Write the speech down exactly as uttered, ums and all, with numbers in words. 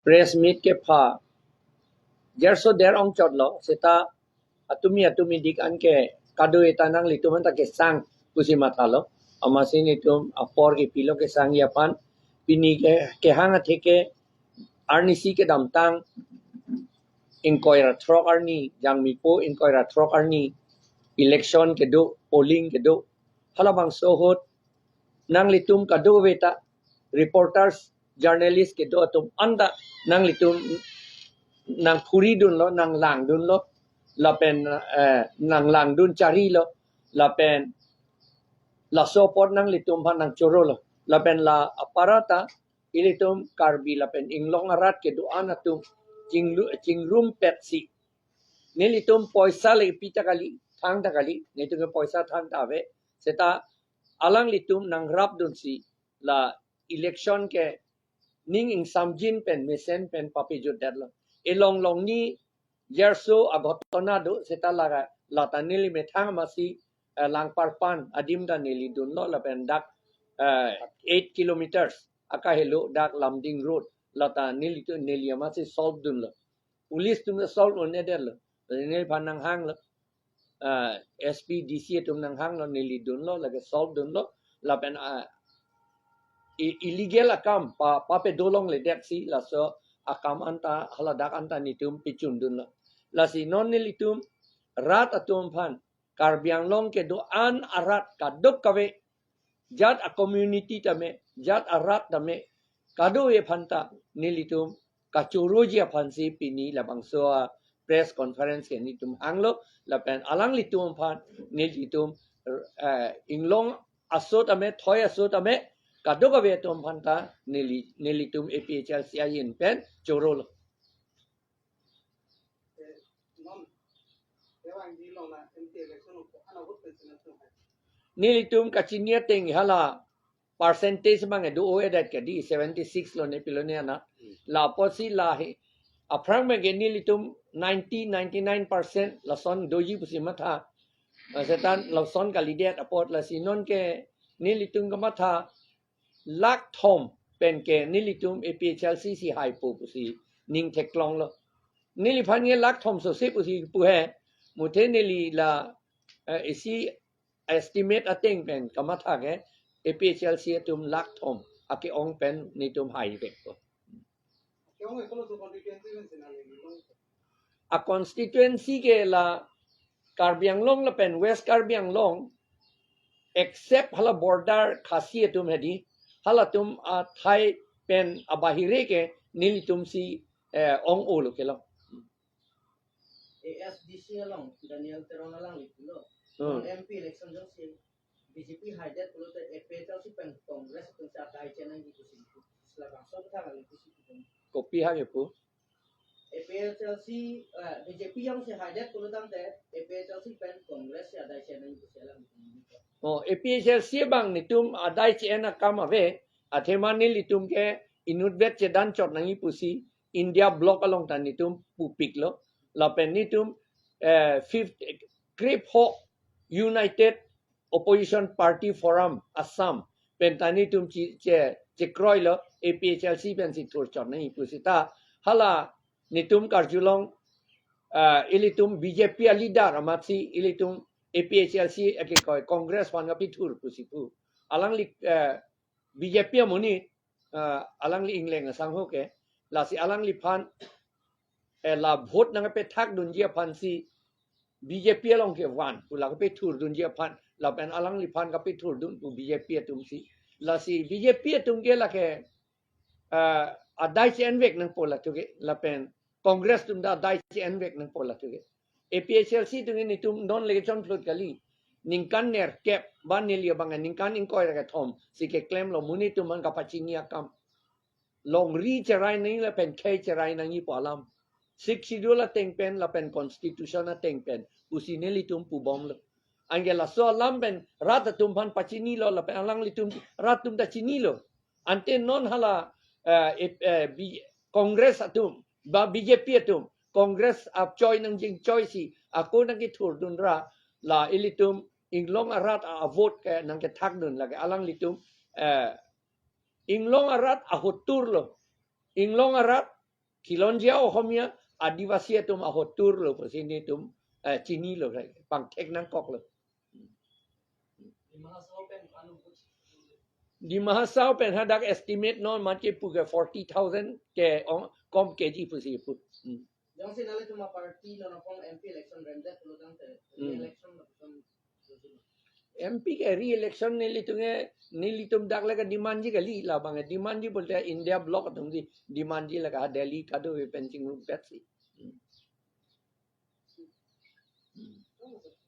press meet kepha jarso der ong chotlo, seta atumi atumi dik anke kado-e ta nanglitum anta kesang pusi mathalo. Amatsi netum apor kepilo kesangji aphan. Pini ke kehang atheke arnisi kedamtang ingkoi ra throk arni, Jangmipo ingkoi ra throk arni election kedo, polling kedo. Halabangso ahut nanglitum kadokave ta reporters, journalist kedo atum anta nanglitum nangphuridunlo, nanglangdunlo, lapen, eh, nanglangdun charilo, lapen laso apot nanglitum aphan nangchorolo, lapen la aparata ilitum Karbi lapen Inglong arat kedo-an atum chinglu-, chingrumpetsi nelitum poisa le pi ta kali, thang ta kali, netum ke poisa thang ta ave, seta alanglitum nangrapdunsi la election ke ning ingsamjin pen mesen pen papejutdetlo. Elong longni jarso aghotona do, seta laga lata neli methang amatsi, eh, Langparpan adim ta neli dunlo, lapen dak, eh, eight kilometers akahelo dak Lumding Road, lata neli tu neli amatsi solve dunlo. Police atum solve un-edetlo. Neliphan nanghanglo. Ah, S P, D C atum nanghanglo, neli dunlo, lake solve dunlo. Lapen, ah, i-, illegal akam pa, papedo longledeksi laso akam anta, haladak anta netum pechundunlo. Lasi non nelitum rat atum aphan, Karbi Anglong kedo-an arat kadokave, jat a-community tame, jat arat tame, kado-e aphanta nelitum kachoroji aphansi pini labangso a-press conference ke netum hanglo, lapen alanglitum aphan nelitum, eh, Inglong aso tame, thoi aso tame, kadokave atum aphanta neli, nelitum A P H L C ahin pen chorolo. Nelitum kachini ateng hala percentage abang do-o-edet ke di seventy six lo ne pilo ne ana. Hmm. La apotsi la he aphrang abang ke nelitum ninety, ninety nine percent lason doji pusi matha. Ah, seta lason kalidet apot, lasi non ke nelitum kamatha lakh thom pen ke nelitum A P H L C si haipo pusi ning theklonglo. Neliphan ke lakh thom sose pusi pu he, muthe neli la, eh, isi estimate ateng pen kamatha ke A P H L C atum lakh thom ake-ong pen netum haivekpo. A-constituency ke la Karbi Anglong lapen West Karbi Anglong, except hala border Khasi atum hedi, halatum athai pen abahire ke nelitumsi, eh, ong-olo kelong. A S D C along Daniel Teron alangli pulo. Hmm. Non M P election jongsi B J P haidet pulote A P H L C pen Congress atumsi adai chenangji pusi. Labangso kethang ali pusi putum. Kopi hang ipu? A P H L C, eh, B J P jongsi haidet pulo tangte, A P H L C pen Congress si adai chenangji pusi alam. Oh, A P H L C abang netum adai che-en akam ave, athema nelitum ke inutvet chedan chot nangji pusi India Bloc along ta netum pupiklo. Lapen netum, eh, fifth, krepho United Opposition Party Forum Assam pen ta netum che, che, chekroilo, A P H L C pensi thur chot nangji pusi ta. Hala netum karjulong, ah, ilitum B J P a-leader amatsi ilitum A P H L C akekoi Congress aphan kapethur pusi pu. Alangli, eh, B J P amonit, ah, alangli Ingleng asangho ke, lasi alangliphan, eh, la vote nangkapethakdunji aphansi B J P along kevan pu la kapethurdunji aphan, lapen alangliphan kapethurdun pu B J P atumsi. Lasi B J P atum ke lake, ah, adai che-envek nangpo latum ke, lapen Congress atum ta adai che-envek nangpo latum ke. A P H L C atum ke netum non le kechonphlut kali. Ningkan nerkep, ba neli abang ningkan ingkoi ra kethom si keklemlo, monit atum aphan kapachini akam. Longri cherai nangji lapen khei cherai nangji pu alam. Sixth Schedule ateng pen lapen Constitution ateng pen pusi nelitum pubomlo. Anke laso alam pen rat atum aphan pachinilo lapen alanglitum rat atum ta chinilo. Ante non hala, eh, eh, eh, B-, Congress atum, ba B J P atum, Congress apchoi nangjinchoi si, ako nangkethurdun ra, la ilitum Inglong arat a-vote ke nangkethakdun lake alanglitum, eh, Inglong arat ahotur lo. Inglong arat Khilonjia Ohomia Adivasi atum ahotur lo pusi nelitum, eh, chinilo, pangthek nangkoklo. Dima Hasao pen hadak estimate non mati pu ke forty thousand ke ong, kom keji pusi pu. Hmm. Jongsi nanglitum aparty non apong M P election remdet pulo tangte, hmm, election lapuson M P ke re-election nelitum ke, nelitum dak lake demand ji kali, labang ke demand ji pulote India bloc atum si demand ji lake, Delhi kadokave pen chingrumpet si.